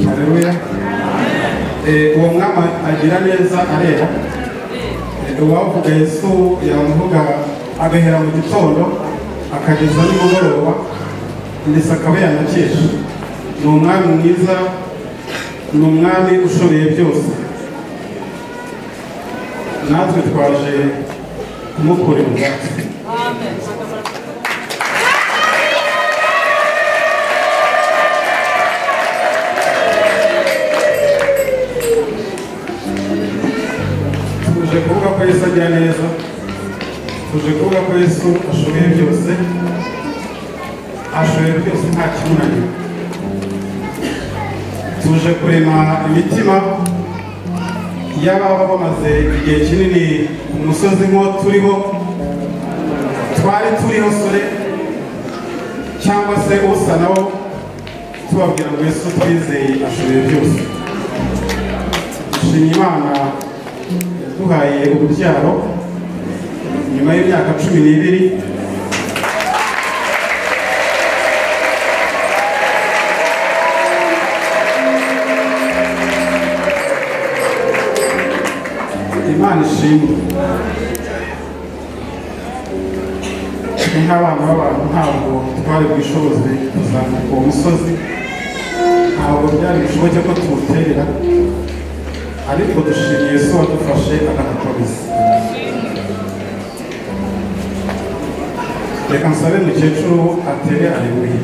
Haleluya. Uwo mwami agira neza arera. Uwavuga Yesu yamuvuga agahera mu gitondo akageza nimugoroba ndetse akaba yanakesha. Ni umwami mwiza, ni umwami ushoboye byose. Natwe twaje kumukorera ubwacu. Amen. Tuje kuvuga ko Yesu agira neza, tuje kuvuga ko Yesu ashoboye byose, ashoboye byose nta kimunanira. Tuje kurema imitima y'ababa bamaze igihe kinini ku musozi nk'uwo turiho, twari turiho sore cyangwa se usa nawo, tubabwira ngo Yesu twizeye ashoboye byose. Dushimye Imana yaduhaye urubyaro nyuma y'imyaka 12. Imana ishimwe. Nk'abana b'abantu ntabwo twari bwishoboze kuzamuka uwo musozi, ntabwo byari bishoboke ko tuwuterera, ariko dushimiye Yesu wadufashe akadukomeza. Reka nsabe mukecuru atere aleluya.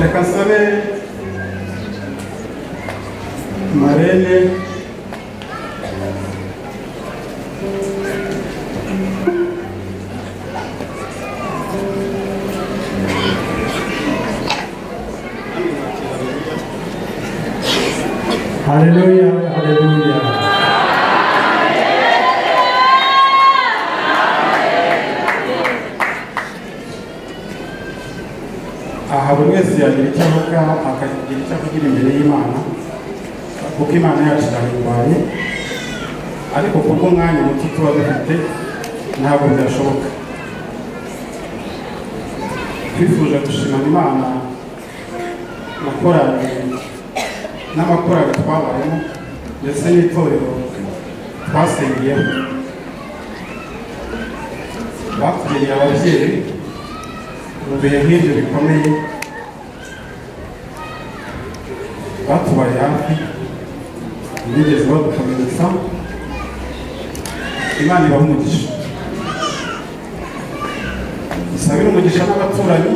Reka nsabe Marene Haleluya, haleluya. Aha buri wese yagira icyo avuga, akagira icyo avugira imbere y'Imana, kuko Imana yacu irahimbaye, ariko kubw'umwanya muto tuba dufite ntabwo byashoboka. Twifuje gushimana Imana na korali n'amakorali twabayemo ndetse n'itorero twasengeyemo. Batugiriye ababyeyi mu bihe nk'ibyo bikomeye, batubaye hafi, ntibigeze badukomeretsa. Imana ibahe umugisha. Isabire umugisha n'abaturanyi.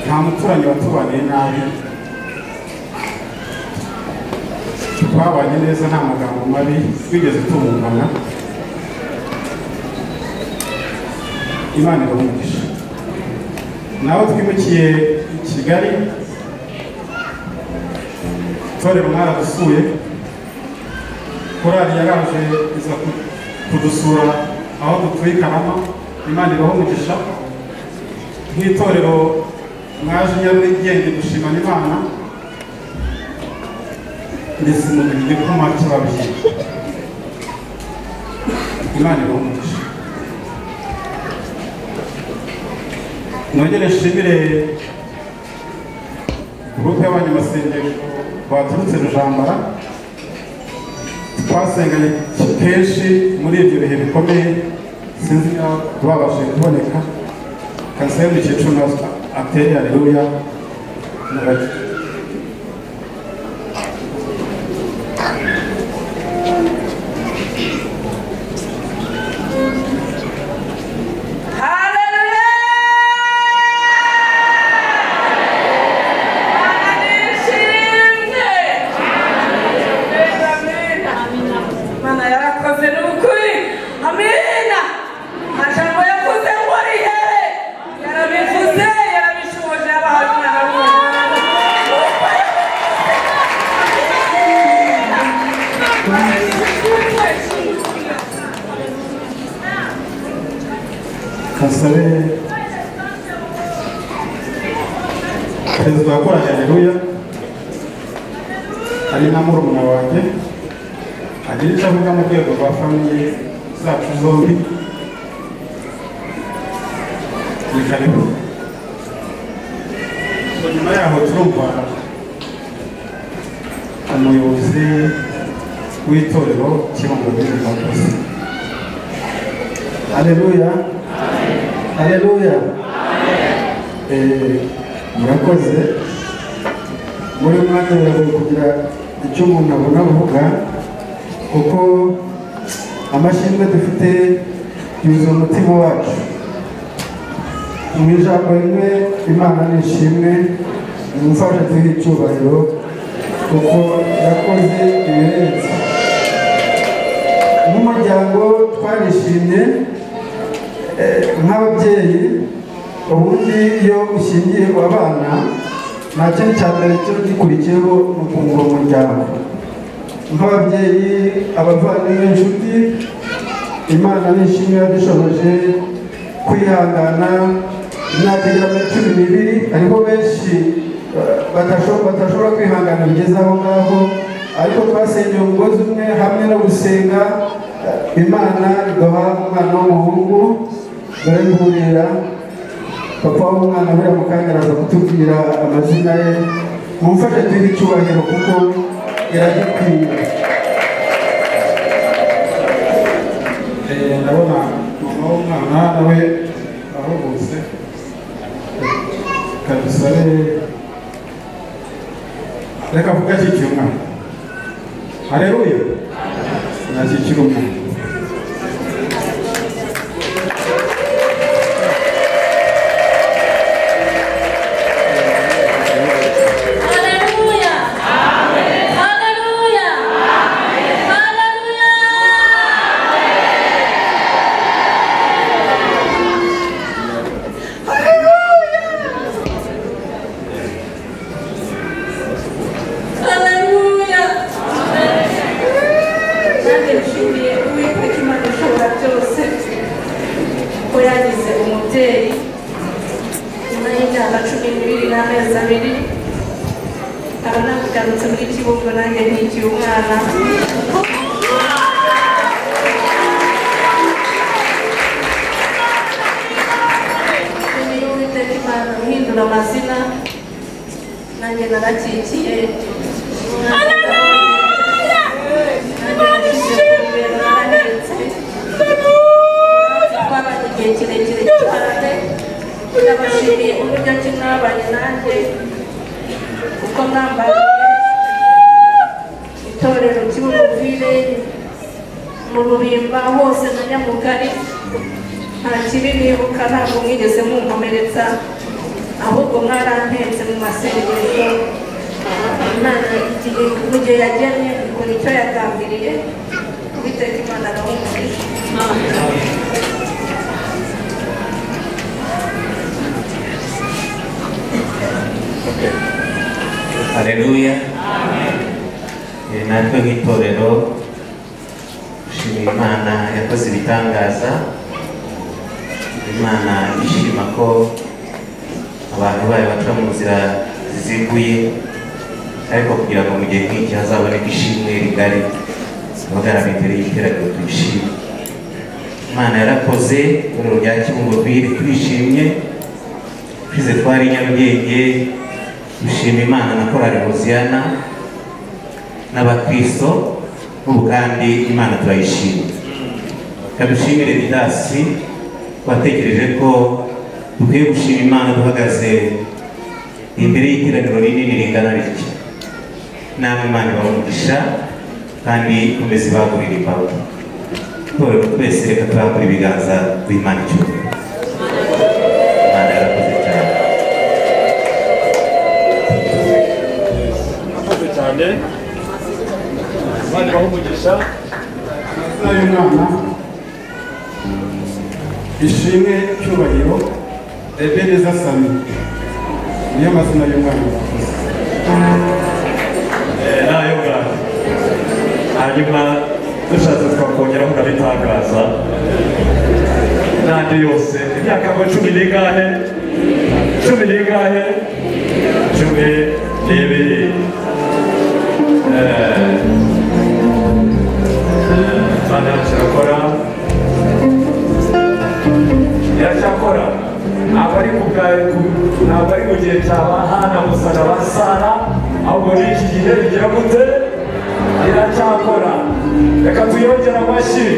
Nta muturanyi watubaniye nabi, twabanye neza, nta magambo mabi twigeze tubungana. Imana ibahe umugisha. Naho twimukiye i Kigali, itorero mwaradusuye, korali yaraje iza kudusura aho dutuye i Karama. Imana ibahe umugisha. Nk'itorero mwaje Nyarugenge gushimana Imana, ndetse muduha igikoma cy'ababyeyi. Imana ibahe umugisha. Nongere nshimire gurupe y'abanyamasengesho baturutse Rujambara, twasenganye kenshi muri ibyo bihe bikomeye, sinzi niba babashije kuboneka. Kansabe mukecuru atere aleluya. Amen. Imana yarakoze n'ukuri. Amina. Amajambo yavuze ngo rihere, yarabivuze, yarabishoboje, abahaye umwana w'umuntu. Kasabe perezida wa korali Haleluya ari na murumuna wanjye agira icyo avuga mu rwego rwa famiye zacu zombi. Ni karibu. Nyuma yaho turumva umuyobozi w'itorero Kibungo Murakoze. Haleluya. Haleluya. Murakoze. Muri mwanya biragoye kugira icyo umuntu abona avuga, kuko amashimwe dufite yuzuye umutima wacu. Mu ijambo rimwe, Imana ni ishimwe, nimufashe tuyihe icyubahiro kuko yakoze ibirenze. Nk'umuryango twarishimye, nk'ababyeyi. Ubundi iyo ushyingiye abana nta kintu cya mbere cyo gikurikiyeho ni ukungura umuryango. Nk'ababyeyi, abavandimwe, inshuti, Imana ni ishimwe yadushoboje kwihangana imyaka igera muri 12. Hariho benshi badashobora kwihangana bigeze aho ngaho, ariko twasengeye umugozi umwe hamwe no gusenga, Imana iduha umwana w'umuhungu. Dore ngurira papa w'umwana buriya mu kanya araza kutubwira amazina ye. Mumfashe tuyihe icyubahiro kuko iragikwiye. Ndabona mama w'umwana nawe ahubutse. Kadusabe reka avuge akikiye umwana. Haleluya. Nakikira umwana. Haleluya. Haleluya. Haleluya. Haleluya. Nanjye nshimiye Uwiteka Imana ishobora byose ko yagize umubyeyi nyuma y'imyaka 12 n'amezi 2, nkaba nagarutse muri Kibungo nanjye nkikiye umwana. Nshimiye Uwiteka Imana uhindura amazina, nanjye narakikiye. Twabanye igihe kirekire cyane, ndabashimiye uburyo ki mwabanye nanjye, uko mwambariye itorero Kibungo mu Rubimba hose na Nyamugari. Nta kibi nibuka, ntabwo mwigeze munkomeretsa, ahubwo mwarampenze mu masengesho. Imana igihe mu gihe yagennye ikora icyo yagambiriye. Uwiteka Imana abahe umugisha. Haleluya. Natwe nk'itorero dushimira Imana yakoze ibitangaza. Imana ishima ko abantu bayo baca mu nzira ziziguye, ariko kugira ngo mu gihe nk'iki hazaboneke ishimwe rigari abagaragara imbere y'iteraniro tuyishime. Imana yarakoze, itorero rya Kibungo Ville turishimye. Ushize twari i Nyarugenge dushima Imana na korali Hoziyana n'abakristo, ubu kandi Imana turayishima. Kadushimire Didasi watekereje ko dukwiye gushima Imana duhagaze imbere y'iteraniro rinini ringana ritya. Namwe Imana ibahe umugisha kandi ikomeze ibagurire imbago. Itorero twese reka turambure ibiganza duhe Imana icyubahiro. Imana yarakoze cyane. Murakoze cyane. Imana ibahe umugisha. Amazina y'umwana: Ishimwe Cyubahiro Ebeneza Sami, niyo mazina y'umwana. Murakoze. Nayo ngayo. Hanyuma dushatse twakongeraho ukabitangaza n'andi yose. Imyaka ngo cumi n'ingahe? Cumi n'ingahe? 12. Imana yacu irakora, iracyakora. Ntabwo ari ku ntabwo ari mu gihe cya ba Hana gusa na ba Sara, ahubwo n'iki gihe bigira gute? Iracyakora. Reka tuyongere amashyi.